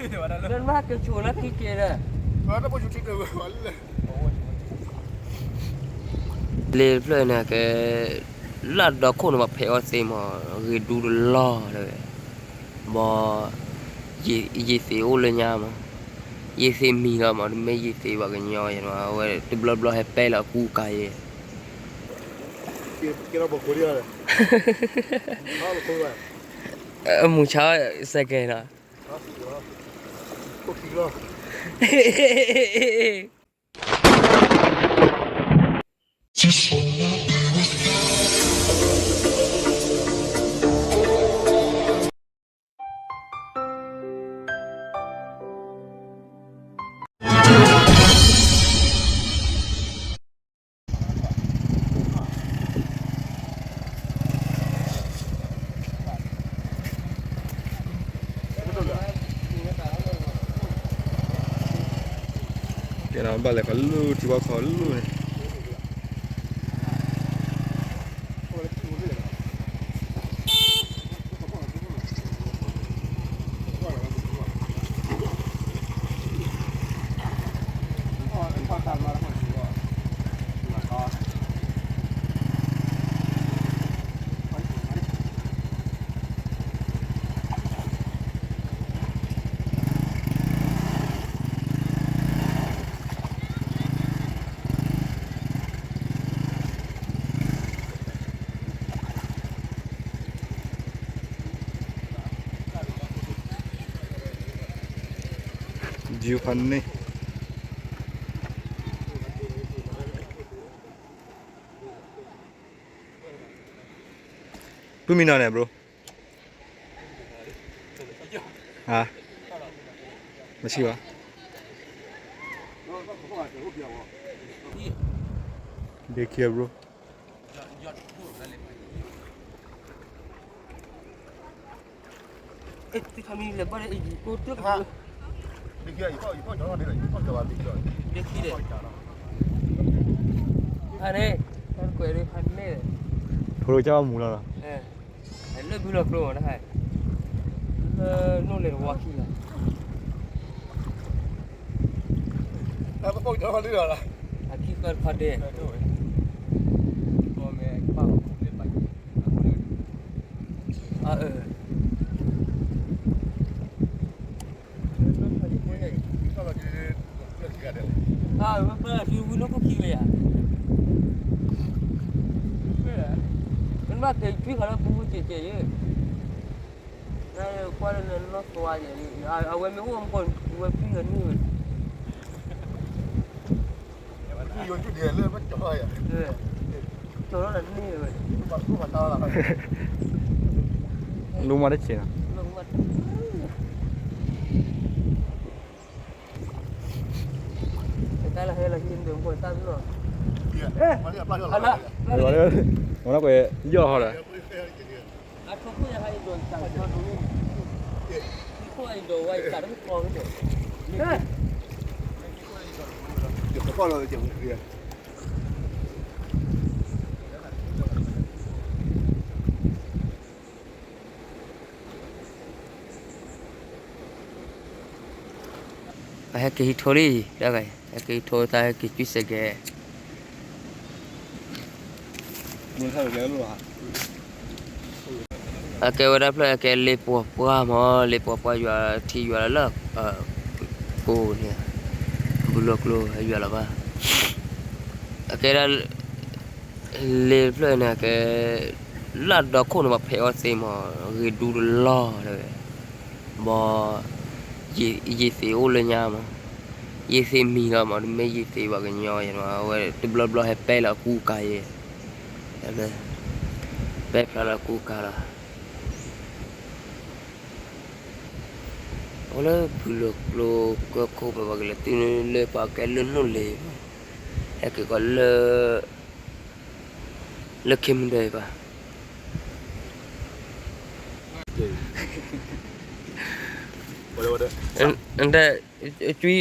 လၢနဘၣ်က့ၤဆိးလၢခံက့ၤဒီး လ့ၣ်တဖျၢၣ်န့ၣ်က့ လၢအဒီခိၣ်န့ၣ်ပှၤဖဲးအီၣ်သ့မး ဂ့ၤဒူတလီၢ်လၢ ဘီ ယံာ်သ့းအိၣ်လၢညါမး, ယံာ်သ့းမံၤလီၤမး တမ့ၢ်ယံာ်သ့းပှၤကညီယဲမး အဝဲတဘျီဘျီဟဲပဲလီၤကူကၤယဲ အမူၤဆါစဲးကဲးနီၤ ကဲနီၤ ဘၣ်လဲၤခီလူၤထံဘီခီလူၤန့ၣ် ယိၤဖးန့ၣ် ပမံနီၤန့ၣ် bro ဟါ မရှိပါ Daycare bro ဖိလၢကၢ်မူလီၤနီၤ လၢဘုလီၤကျိတခါ လၢနိၣ်လဲၤတဝါခံလီၤ အခံကတခီဒဲး အၢ မ့ၢ်ဘၣ်က့ၤထွံၣ်ဃီလၢပူၤပူၤစဲးစဲးယဲ ကွၢ်လၢနနီၢ်သွါယဲ အဝဲမ့ၢ်အိၣ်မူကီၢ် ဝဲထွံၣ်ယဲန့ၢ်ဝဲ ကၠီၤလီၤန့ၢ်ဝဲ လူမၤတဆ့းနီၤ မၤနီၢ်ကွဲး ယီၢ်ဟီဒီး အဟဲက့ၤဟံးထိလံ ဟဲက့ၤဟံးထိတၢ်ဟဲက့ၤကွံာ်စဲးကဲး အကဲဝဲဒၣ်ဖျၢၣ် အကဲလ့ပှီၤပှၢ်မး လ့ပှီၤပှၢ်ယွၤထံယွၤလၢ ကိးန့ၣ် ဘုလိာ်ကျိယွၤလီၤဘၣ် အကဲဒၣ် လ့ဖျၢၣ်န့ၣ်ကဲ လၢအဒီခိၣ်န့ၣ် ပှၤဖဲးအီၣ်သ့မး ဂ့ၤဒူတလီၢ်လၢ ဘီ ယံာ်သ့းအိၣ်လၢညါမး ယံာ်သ့းမံၤလီၤမး တမ့ၢ်ယံာ်သ့းပှၤကညီယဲမး အဝဲတဘျီဘျီဟဲပဲလီၤကူကၤယဲ ပဲဖျါလီၤကူကၤလီၤ အဝဲလၢဘုလိာ်ကျိကၢခိၣ် ပဘၣ်ကလဲၤတုၤလၢပှၤကဲလၢနိၣ်လ့ၤ ဟဲက့ၤကီးလၢ လၢခ့မုၢ်ဒဲးဘၣ်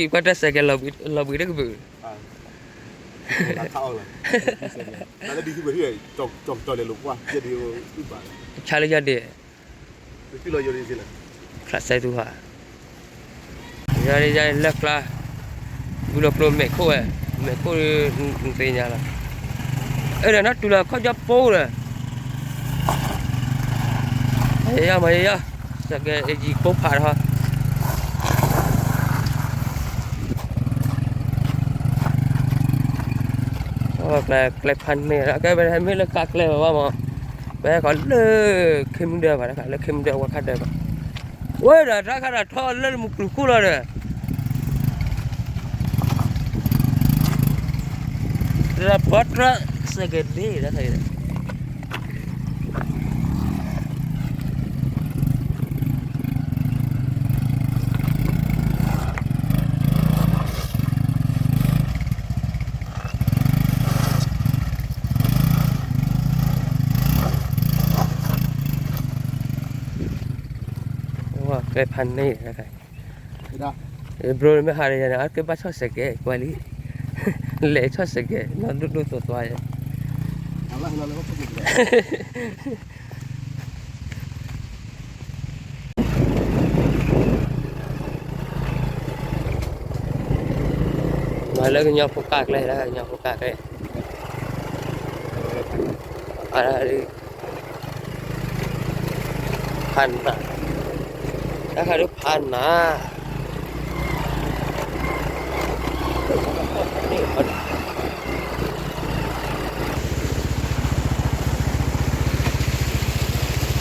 အ ကွၢ်တၢ်စဲးကဲ လီၤဘှံးတကပၤ ဆါလၢယီၢ်ဒဲး ချးစဲးသူဟါ ယၤယၤလၢကျါ, ဘူၣ်လီၤကျိမဲာ်ခိၣ်ဝဲ, မဲာ်ခိၣ်နသ့ၣ်ညါလီၤ, အဲၣ်ဒိးနီၢ်တူၢ်လီၤခီၣ်ကၠီပိၢ်ဒီး, မၤယယီၤ မၤယယီၤ, စကဲအယံၤပိၢ်ဖးထီၣ် ကျဲ ကျဲဖးန့ၣ် ကဲ ပဟဲမ့ၢ်လၢကးကျဲဘၣ်မး, ပဟဲခီလၢ ခ့မုၢ်ဒၢဘၣ်တခါ လၢခ့မုၢ်ဒၢဝဲခါဒၢဘၣ်, ဝဲဒၣ်တၢ်ခါဒၣ်ထီၣ်လၢမုၢ်ကျူၤခိၣ်လီၤဒီး တၢ်ဘီတြၢ်စကဒ့တခါအံၤ ကျဲဖးန့ၣ်, ဘျီမ့ၢ်ဟးန့ၣ် အကဘၣ်ဆီၣ်စကဲကွၢ်လံ, လဲၤဆီၣ်စကဲ နီၢ်ဒိၣ်ဒိၣ်သွဲသွဲယဲ မၤလၢကညီဖိကၢ်ကျဲ လၢကညီဖိကၢ်ကျဲ, ဖးနး, တၢ်ခါဒုးဖးနး,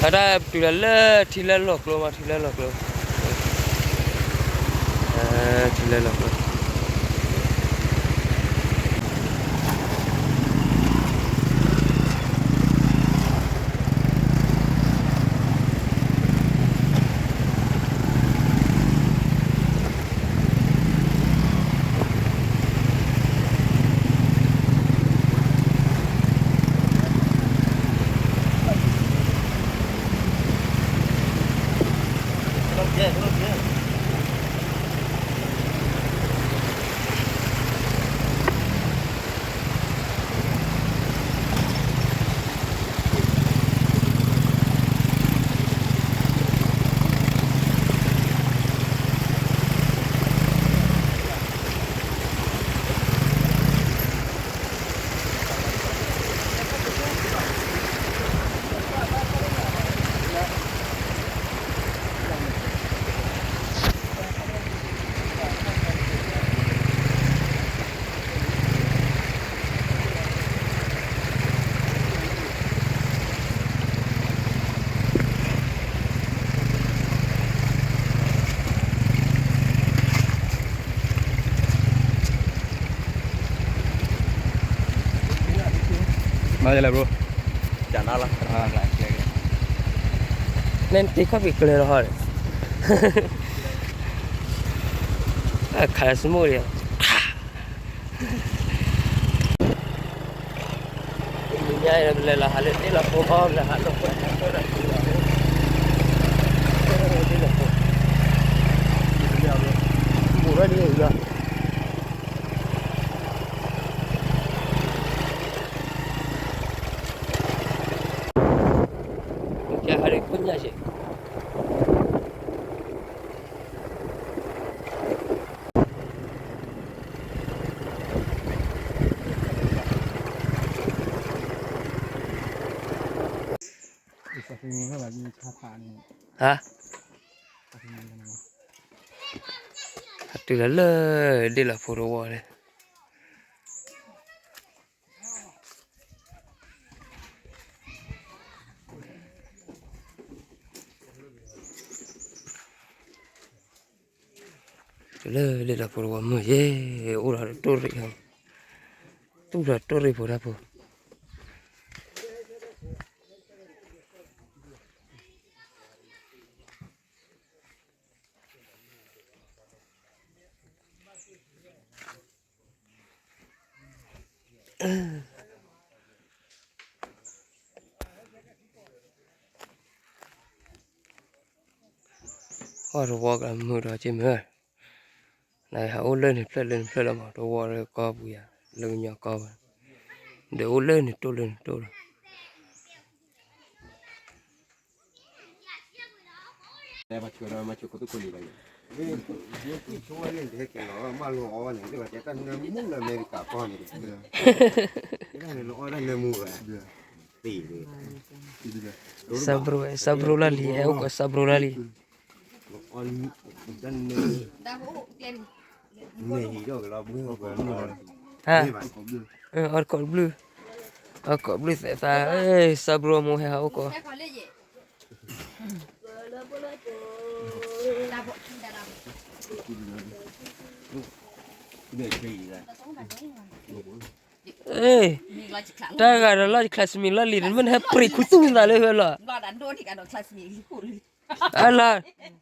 တၢ်ပတုၤလီၤလၢထံလၢလီၢ်ကျိမး ထံလၢလီၢ်ကျိ, ထံလၢလီၢ်ကျိ မၤယလဲၣ် bro, နဲၣ်တ့ခီၣ်ဖံးကျဲလီၤဟီ, အခါစမိၣ်ဒီး ညါအံၤ ပလဲၤလီၤဟးလၢတ့ၢ်လီၤဖိမး ပလဲၤဟးလီၤဖိ တ့ၢ်လီၤဖိ ဘူးထီၣ်ဒ်အံၤလီၤ ကဲဟးလၢဖိညါဆ့ ဟါ, တုၤလီၤလၢဒ့ၣ်လီၤဖိတဝီန့ၣ် လၢလၢလီၤဖိတဝီမုၢ်ယဲ, အိၣ်ဒီးတိၢ်ရ့ၣ်, တူၢ်ဒီးတိၢ်ရ့ၣ်ဖိတၢ်ဖိ အီၣ်တဝီကမုာ်ဒီးက့မုာ်, နဟးအိၣ်လၢန့ၣ်ဖျၢၣ်လၢန့ၣ်ဖျၢၣ်လီၤမး တဝီလၢကီၢ်ပူၤယၤ, လၢကညီကီၢ်ပူၤ, ဒီးအိၣ်လၢန့ၣ်တိၢ်လၢန့ၣ်တိၢ်လီၤ. မ့ၢ်ဆိဝဲလၢနတဟဲက့ၤလီၤ မၢလီၤအီၣ်န့ၣ် တဘၣ်တဲတၢ်နၢမူလၢအမဲရကၤကီၢ်န့ၣ် တဘၣ် တၢ်နၢမူဝဲ သ့ၣ်လၢ စးဘြိၤ စးဘြိၤလၢလံ ဟဲအိၣ်ကိးစးဘြိၤလၢလံ အီၣ်တကိးဘျုး အီၣ်တကိးဘျုးသဲးသး စးဘြိၤမိၢ်ဟဲဟးအိၣ်ကိး တၢ်ဂၤဒီးလီၢ် classmate လီၢ်လံၤ နမ့ၢ်နဟဲပြံးခူသူၣ်နသးလၢဟၢလီၤ အလါ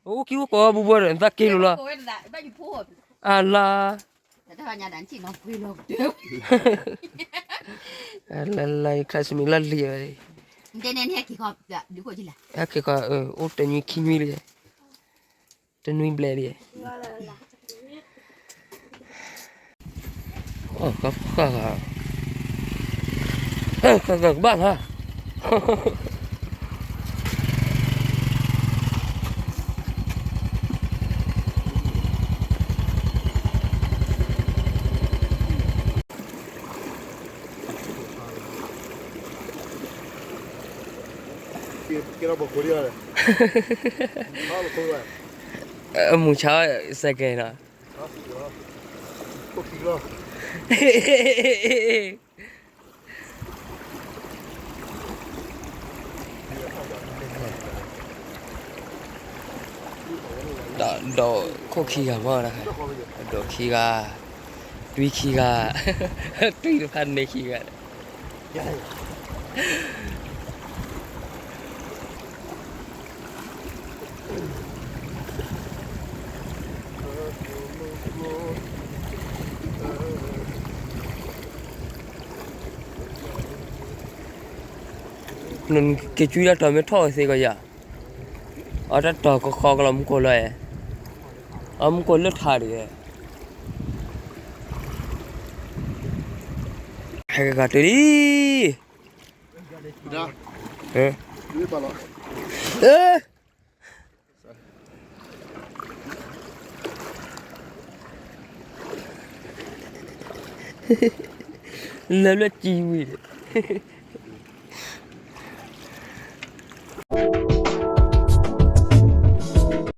အိၣ်ကံအိၣ်ကိးဘူးဘူးဒီး နသးက့ၤလိာ်လီၤ အလါ လၢလၢ classmate လီၢ်လံၤဝဲ ဟဲက့ၤခီ အိၣ်တနွံခံနွံလံ တနွံဘျဲၣ်လံ ဃၣ်ဃၣ် ဃၣ်ဃၣ်ကဘၣ်ဟါ မူဆါစဲကဲနီၤ ဒီးခိၣ်ခံဂၤမ့ၢ်နီၤ ဒီးခံဂၤ တွံခံဂၤ တွံတဖၣ်န့ၢ်ခံဂၤ နက့ၤကွံလၢတီၤမ့ၢ်ထီၣ်သ့ကီးယၤ အတၢ်တီၤကဃီကလီၤမူကိၢ်လီၤ အမူကိၢ်လၢထးဒံး ဟဲကဂၤတုၤလံ လၢလၢကံဝံၤ